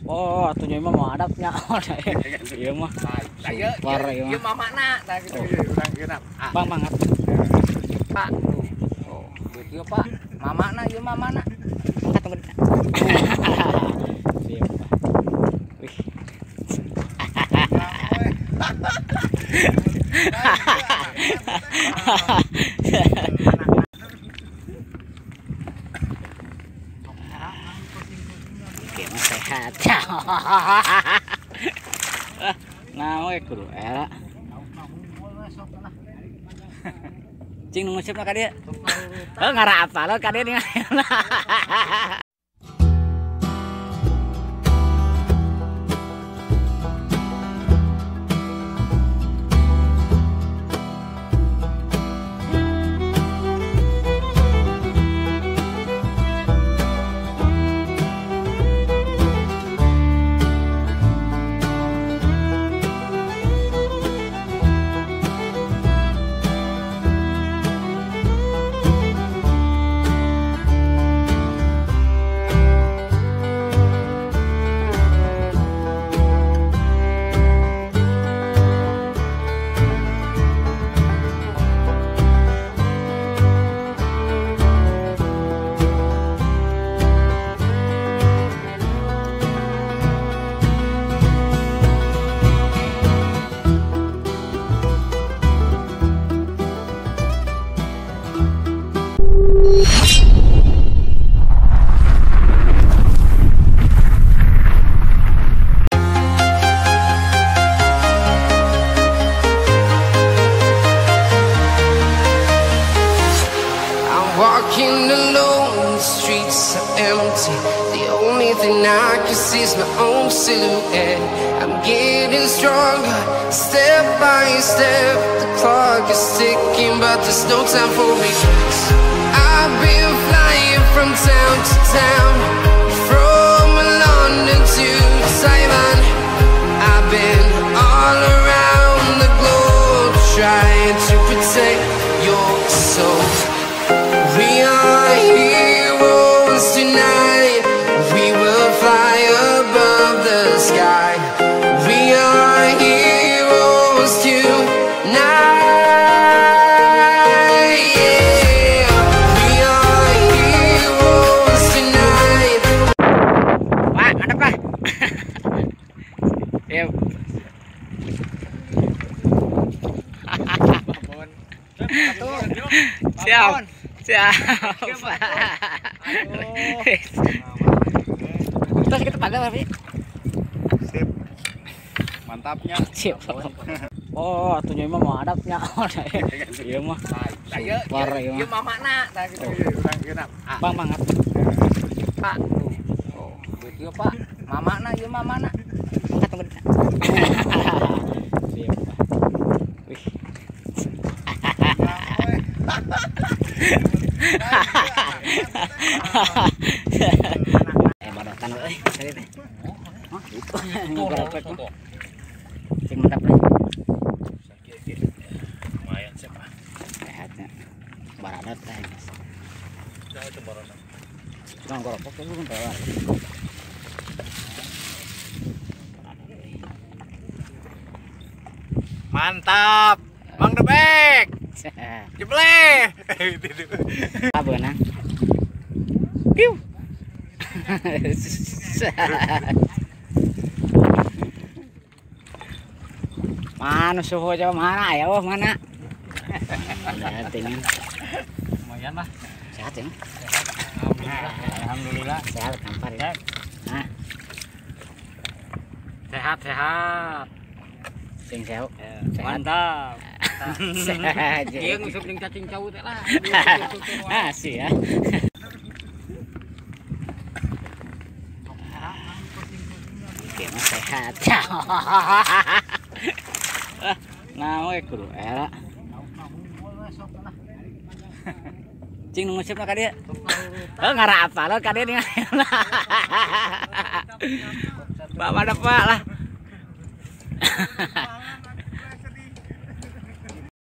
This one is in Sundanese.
Oh, atuh nya mah madapnya. Ieu mah. Super ieu mah. Ieu mamana tah kitu urang genap. Bang banget. Pak. Oh, ieu Pak. Mamana ieu mamana. Angkat tunggu. Siap. Wih. Oke, sehat. Nah, we kudu era. Cing nu ngusipna ka dieu. Heuh ngara apa lo ka dieu nih. Walking alone, the streets are empty. The only thing I can see is my own silhouette. I'm getting stronger, step by step. The clock is ticking, but there's no time for me. I've been flying from town to town, from London to Taiwan. I've been all around the globe, trying to protect your soul. We are heroes tonight. We will fly above the sky. We are heroes tonight. Yeah. We are heroes tonight. Pak, mantap Pak. Yuk. Siap. Siap. Terus kita panggil tapi. Sip. Mantapnya. Siap. Oh, atuh nya mah madapnya. Ieu mah. Super ieu mah. Ieu mamana tah kitu urang genap. Bang banget. Pak. Oh, ieu Pak. Mamana ieu mamana. Angkat tunggu. Siap. Wih. Badotan euy tadi teh. Hah? Cing mantap lah. Lumayan sih, Pak. Sehatnya. Baradot teh. Itu baradot. Tukang gorokok tuh bukan bawa. Mantap. Mang Debek. Jebleh. Apa nang? Piu. Mana suhu coba mana ya oh mana? Udah tinggal. Lumayan lah. Sehat ya? Alhamdulillah. Alhamdulillah. Sehat kampar ya. Nah. Sehat sehat. Sing sehat. Mantap. Iya ngusap jeung cacing cau teh lah. Ah sih ya. Oke, mah sehat. Nah, we kudu era. Cing nu ngusipna ka dieu. Heuh ngara apa lo ka dieu nih. Bapak ada Pak lah.